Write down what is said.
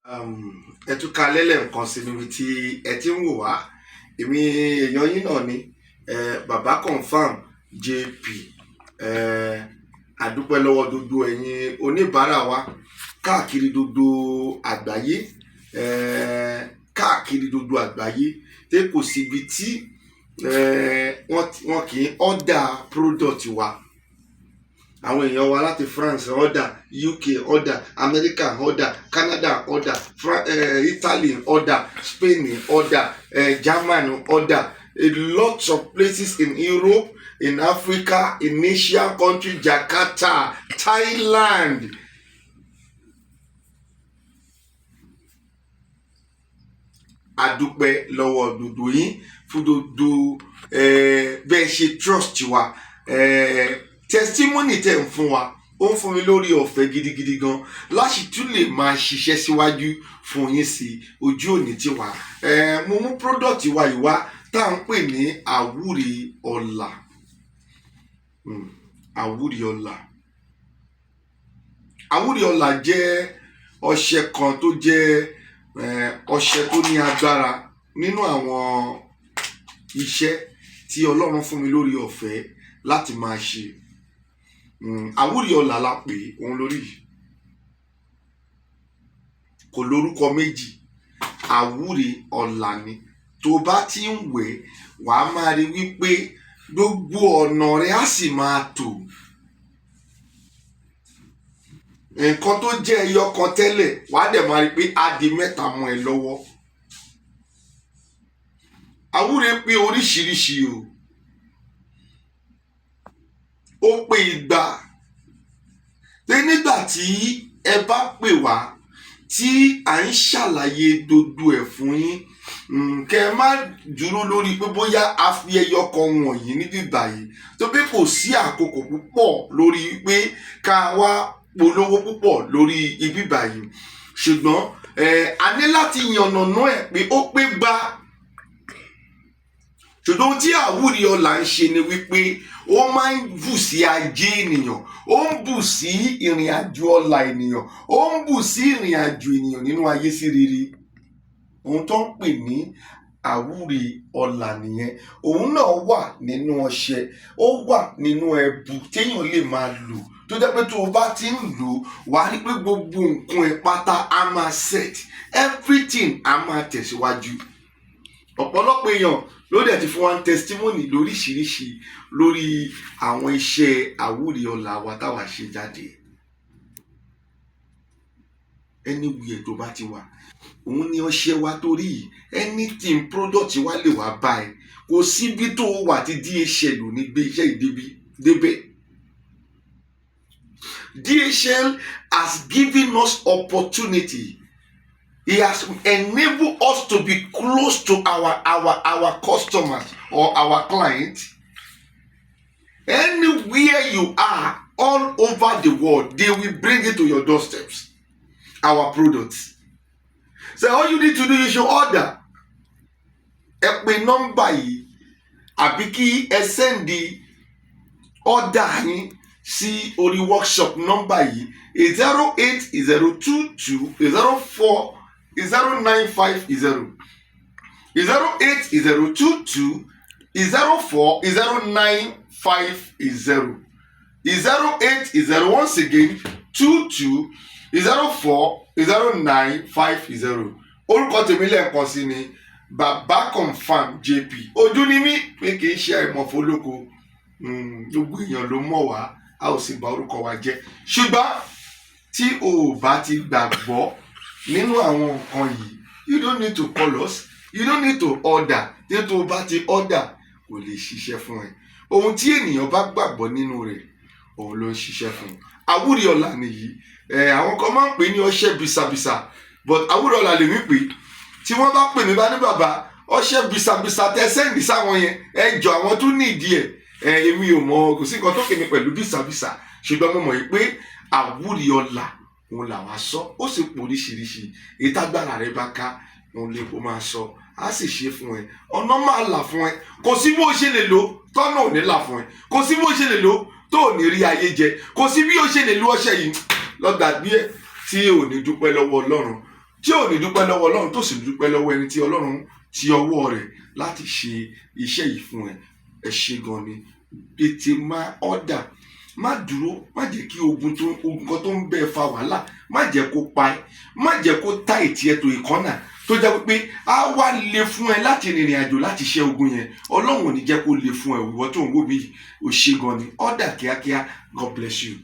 Ẹ tún ka lẹ́lẹ̀ nǹkan sí níbi tí ẹ ti ń wò wá. Èmi èèyàn yín náà ni Baba Confirm JP. Àdúpẹ́ lọ́wọ́ gbogbo ẹ̀yin oníbàárà wa káàkiri gbogbo àgbáyé, káàkiri gbogbo àgbáyé, tí kò síbi tí wọ́n kì í order product wa. Àwọn èèyàn wa láti France order, UK order, America order, Canada order, Italy order, Spain order, Germany order, a lot of places in Europe, in Africa, in Asia country, Jakarta, Thailand. A dúpẹ́ lọ́wọ́ gbogbo yín fún gbogbo bẹ́ẹ̀ ṣe trust wa. Testimony tẹ̀ ń fún wa, ó ń fún mi lórí ọ̀fẹ́ gidigidi gan láti tún lè máa ṣiṣẹ́ síwájú fún yín sí. Ojú òní ti wà. Mo mú product wa yìí wá tá à ń pè ní àwúre ọlà. Àwúre ọlà. Àwúre ọlà jẹ́ ọṣẹ kan tó jẹ́ ọṣẹ tó ní agbára nínú àwọn iṣẹ́ tí Ọlọ́run fún mi lórí ọ̀fẹ́ láti máa ṣe. Àwúre ọlà la pè é, òun lórí yìí. Kò lórúkọ méjì, àwúre ọlà ni. Tó bá ti ń wẹ̀, wàá máa rí wípé gbogbo ọ̀nà rẹ á sì máa tò. Nǹkan tó jẹ́ ẹyọ kan tẹ́lẹ̀, wàá dẹ̀ máa rí pé á di mẹ́ta mọ́ ẹ lọ́wọ́. Àwúre pé oríṣiríṣi o. Ó pé igba. Pé nígbà tí ẹ bá pè wá tí à ń ṣàlàyé gbogbo ẹ̀ fún yín, kẹ́ ẹ má dúró lórí pé bóyá a fi ẹyọ kan wọ̀nyí níbí báyìí, tó pé kò sí àkókò púpọ̀ lórí pé ká wá polówó púpọ̀ lórí ibi báyìí. Ṣùgbọ́n a ní láti yànnàná ẹ̀ pé ó pé gba. Ṣùgbọ́n ohun tí àwúre ọlà ń ṣe ni wípé ó máa ń bù sí ajé ènìyàn, ó ń bù sí ìrìn àjò ọlà ènìyàn, ó ń bù sí ìrìn àjò ènìyàn nínú ayé sí rere. Ohun tó ń pè ní àwúre ọlà nìyẹn. Òun náà wà nínú ọṣẹ, ó wà nínú ẹbu téèyàn lè máa lò, tó jẹ́ pé tó o bá ti ń lò ó, wàá rí pé gbogbo nǹkan ẹ̀ pátá á máa set, everything á máa tẹ̀síwájú. Ọ̀pọ̀lọpọ̀ èèyàn ló dẹ̀ ti fún wa ní testimony lóríṣiríṣi lórí àwọn iṣẹ́ àwúre ọlà wa táwa ṣe jáde. Anywhere tó bá ti wà, òun ni ọṣẹ wa torí yìí. Anything product wa lè wá bá ẹ, kò síbi tó wà tí DHL ò ní gbé iṣẹ́ ìdébi débẹ̀. DHL has given us opportunity. He has enabled us to be close to our customers or our clients. Anywhere you are all over the world, they will bring it to your doorsteps, our products. So all you need to do is you order. Ẹ pè nọ́mbà yìí àbí kí ẹ send order yín sí orí WhatsApp nọ́mbà yìí: 08022040950, 08022040950, 080, once again, 22040950. Orúkọ tèmi lẹ́ẹ̀kan sí ni Baba Confirm JP. Ojú ni mí pé kì í ṣe àìmọ̀fólóko. Gbogbo èèyàn ló mọ̀ wá, a ò sì bà orúkọ wa jẹ́. Ṣùgbọ́n tí o ò bá ti gbàgbọ́ nínú àwọn nǹkan yìí, you don't need to call us, you don't need to order. Tí tó o bá ti order, kò lè ṣiṣẹ́ fún ẹ. Ohun tí ènìyàn bá gbàgbọ́ nínú rẹ̀, òun ló ń ṣiṣẹ́ fún un. Àwúre ọlà nìyí. Àwọn kan máa ń pè ní ọṣẹ bisabisa, but àwúre ọlà lèmi pè. Tí wọ́n bá pè mí, bá ní, "Bàbá, ọṣẹ bisabisa tẹ send sáwọn yẹn, ẹ jọ, àwọn tún ní ìdí ẹ." Èmi ò mọ, kò sí nǹkan tó kè mí pẹ̀lú bisabisa, ṣùgbọ́n mo mọ̀ yìí pé àwúre ọlà òun làwa sọ. Ó sì pò oríṣiríṣi. Èyí tágbára rẹ bá ká, òun lè kó máa sọ, á sì ṣe fún ẹ. Ọ̀nà máa là fún ẹ. Kò sí bó ṣe lè lò tọ́nà ò ní là fún ẹ. Kò sí bó ṣe lè lò tó ò ní rí ayé jẹ. Kò sí bí ó ṣe lè lo ọṣẹ yìí lọ́gbàgbé ẹ tí ò ní dúpẹ́ lọ́wọ́ Ọlọ́run. Tí ò ní dúpẹ́ lọ́wọ́ Ọlọ́run, tó sì dúpẹ́ lọ́wọ́ ẹni tí Ọlọ́run ti ọwọ́ rẹ̀ láti ṣe iṣẹ́ yìí fún ẹ. Ẹ ṣe gan ni. Tètè máa order, má dúró. Má jẹ́ kí ogun kan tó ń bẹ́ẹ̀ fa wàhálà, má jẹ́ kó pa ẹ́, má jẹ́ kó tá ìtì ẹ̀ tó ìkọ́nà tó jẹ́ pé á wá le fún ẹ láti rìnrìn àjò láti ṣẹ́ ogun yẹn. Ọlọ́run ò ní jẹ́ kó le fún ẹ. Ìwọ tó ń wò mí yìí, ò ṣe gan ni. Order kíákíá. God bless you.